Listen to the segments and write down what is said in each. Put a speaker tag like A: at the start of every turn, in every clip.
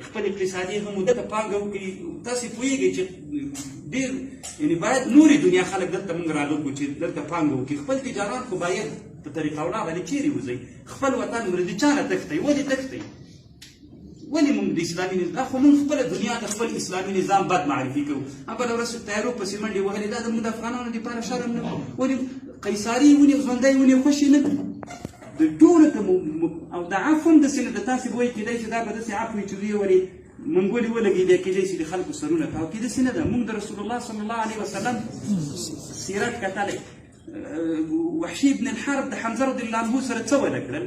A: خپل اقتصادي هم دلته پانګه وکړي. تاسې پوهېږئ چې ډېر یعنې باید نورې دنیا خلک دلته موږ راغږ کړو چې دلته پانګه وکړي. خپل تجاران خو باید په طریقه ولا باندې چیرې وځئ، خپل وطن ورځي چا نه تښتئ، ولې تښتئ؟ ولې موږ د اسلامي نظام خو موږ خپله دنیا ته خپل اسلامي نظام بد معرفي کوو. هم بله ورځ تیارو پسې منډې وهلې، دا زموږ د افغانانو دپاره شرم نه. ولې قیصاري ونیو، ژوندی ونیو، خوشې نه کړو د ټولو ته. او د عفو هم داسې نه ده، تاسې به وایئ کېدای شي دا به داسې عفو وي چې دوی ولې منګولې ولګوي، بیا کېدای شي د خلکو سرونه تاو کړي. داسې نه ده. موږ د رسول الله صلی الله علیه وسلم سیرت کتلی. وحشي ابن الحرب د حمزه رضی الله عنه سره څه ونه کړل؟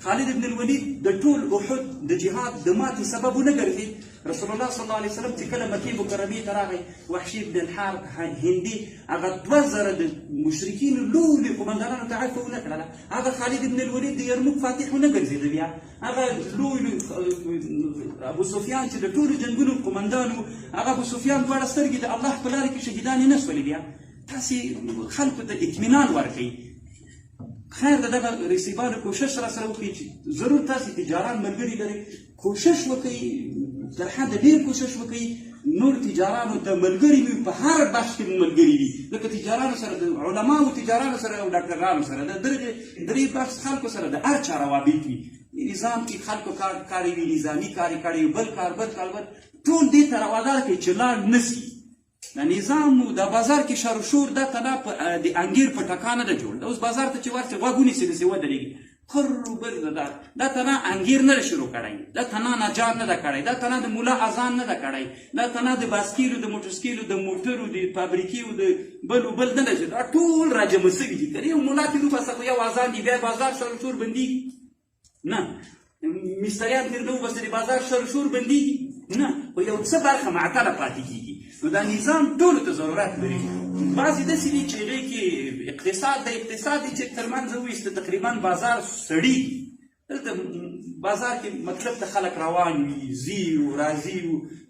A: خالد ابن الولید د ټول احد د جهاد د ماتې سبب ونه ګرځي. رسول الله صلی الله علیه وسلم چې کله مکې مکرمې ته راغی، وحشي ابن الحارث هندي هغه 2000 د مشرکینو لوی لوی قومندانانو ته عفو ونه کړله. هغه خالد ابن الولید د یرموک فاتح ونه ګرځېده. بیا هغه لوی لوی ابو سفیان چې د ټولو جنګونو قومندان و، هغه ابو سفیان دواړه سترګې د الله په لاره کې شهیدانې نه سولې. بیا تاسې خلکو ته اطمینان ورکړئ. خیر د دغه رسیبانو کوشش را سره وکړئ چې ضرور تاسې تجاران ملګري لرئ، کوشش وکړئ، تر حده ډېر کوشش وکړئ نور تجارانو ته ملګري وي، په هر بخش کې ملګري وي، لکه تجارانو سره، د علماو تجارانو سره او ډاکټرانو سره، د درې بخش خلکو سره د هر چا روابط وي. نظام کې خلکو کار کړی وي، نظامي کار یې کړی وي، بل کار بل کار بل، ټول دې ته روادار کړئ چې لاړ نه سي. دا نظام دا بازار کې شر شور دا تنا په د انګیر په ټکا نه ده جوړ. دا اوس بازار ته چې ورسې غوږ ونیسې داسې ودرېږي قر بر دا دا تنا انګیر نه ده شروع کړی، دا تنا نجار نه ده کړی، دا تنا د مولا اذان نه ده کړی، دا تنا د باسکیلو د موټرسکیلو د موټرو د فابریکیو د بل بل نه ده. دا ټول راجمع سوي دي. که یو مولا تېر وباسه خو یو اذان دی، بیا بازار شر شور بندېږي نه، مستریان تېر نه وباسي د بازار شر شور بندېږي نه، خو یو څه برخه معطله پاتې کېږي. نو دا نظام ټولو ته ضرورت لري. بعضې داسې دي چې هغې کې اقتصاد د اقتصاد دی چې ترمنځ وویسته تقریبا بازار سړېږي. دلته بازار کې مطلب ته خلک روان وي، ځي او راځي،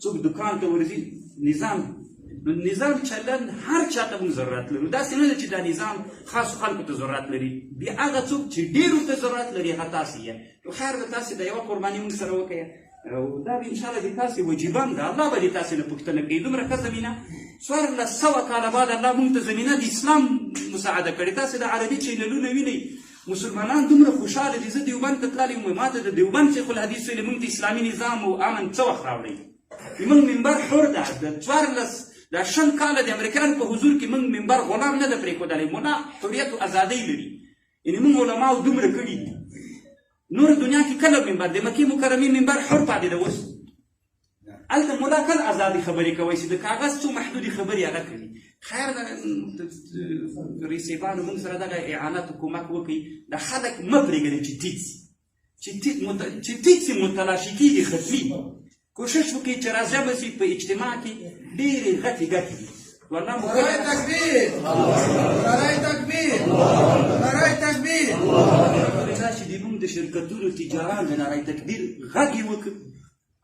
A: څوک دکان ته ورځي. نظام چلن هر چا ته موږ ضرورت لرو. داسې نه ده چې دا نظام خاصو خلکو ته ضرورت لري، بیا هغه څوک چې ډېر ورته ضرورت لري هغه تاسې یې. نو خیر ده، تاسې د یوه قرباني موږ سره وکړئ او دا به انشاءالله د تاسې وجیبه هم ده. الله به د تاسې نه پوښتنه کوي. دومره ښه زمینه 1400 کاله بعد الله موږ ته زمینه د اسلام مساعده کړې. تاسې د عربي چینلونه وینئ، مسلمانان دومره خوشحاله دي. زه دیوبند ته تللی وم، ما ته د دیوبند شیخ الحدیث ویلي موږ ته اسلامي نظام او امن څه وخت راوړئ؟ موږ منبر حر ده. د 14 دا 20 کاله د امریکایانو په حضور کې موږ منبر غلام نه ده پرېښودلی. مولا حریت او ازادۍ لري. یعنې موږ علماو دومره کړي دي. نور دنیا کې کله منبر د مکې مکرمې منبر حر پاتې ده. اوس هلته مولا کله ازادې خبرې کوی چې د کاغذ څو محدودې خبرې هغه کوي. خیر ده، رئیسیبانو موږ سره دغه اعانت او کومک وکړي. د خلک مه پرېږدئ چې ټیټ سي، چې ټیټ سي متلاشي کېږي، ختمي. کوشش وکړئ چې راجمع سي په اجتماع کې ډېرې غټې ګټې دي. والله مو
B: نعره تکبیر، نعره تکبیر، نعره تکبیر.
A: دا چې د موږ د شرکتونو تجاران د نعره تکبیر غږ یې وکړ،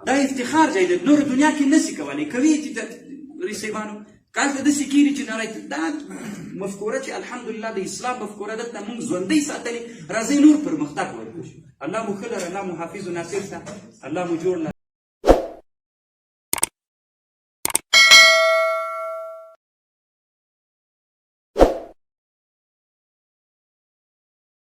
A: دا افتخار ځای دی. نور دنیا کې نه سي کولی، کوي چې رئیسیبانو کال ته داسې کېږي چې نعره دا مفکوره چې الحمدلله د اسلام مفکوره دلته موږ ژوندۍ ساتلې. راځئ نور پرمختګ ورکړو. الله مو ښه لره، الله مو حافظ و ناصر شه، الله مو جوړ لره.